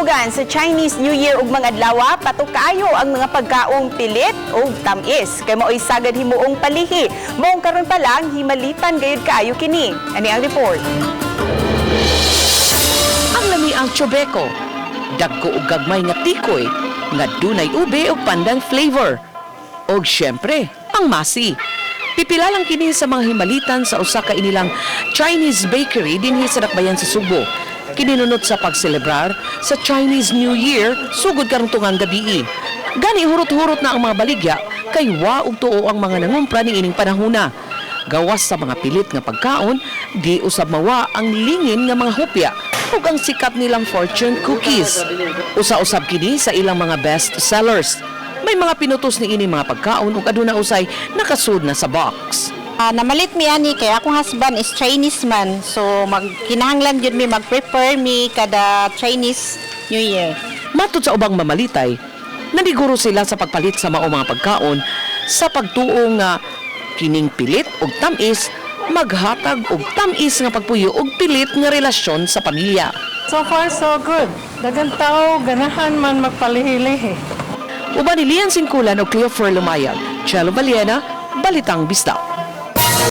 Kahulugan sa Chinese New Year ug mga adlaw, patok kaayo ang mga pagkaong pilit ug tamis. Kay mao'y sagad himuong palihi. Maong karon pa lang himalitan gayud kaayo kini. Ani ang report. Ang lami ang chobeko. Dagko og gagmay nga tikoy nga dunay ube ug pandan flavor. Og syempre, ang masi. Pipila lang kini sa mga himalitan sa usa ka inilang Chinese bakery dinhi sa Dakbayan sa Sugbo. Kininunot sa pagselebrar sa Chinese New Year sugod karong tungang gabii. Gani hurot-hurot na ang mga baligya kay wa og tuo ang mga nangumpra niining panahona. Gawas sa mga pilit nga pagkaon, di usab mawa ang lingin nga mga hopya ug ang sikat nilang fortune cookies. Usa-usab kini sa ilang mga best sellers. May mga pinutos ni ini mga pagkaon ug aduna usay nakasud na sa box. Namalit mi ani kay akong husband is Chinese man. So magkinahanglan jud mi mag-prepare mi kada Chinese New Year. Matod sa ubang mamalitay, naniguro sila sa pagpalit sa mao mga pagkaon sa pagtuo nga kining pilit ug tamis maghatag og tamis nga pagpuyo ug pilit nga relasyon sa pamilya. So far, so good. Daghang tao, ganahan man magpalihilihi. Uban ni Lian Singkulan o Cleofer Lumayag, Chelo Valiena, Balitang Bisdak.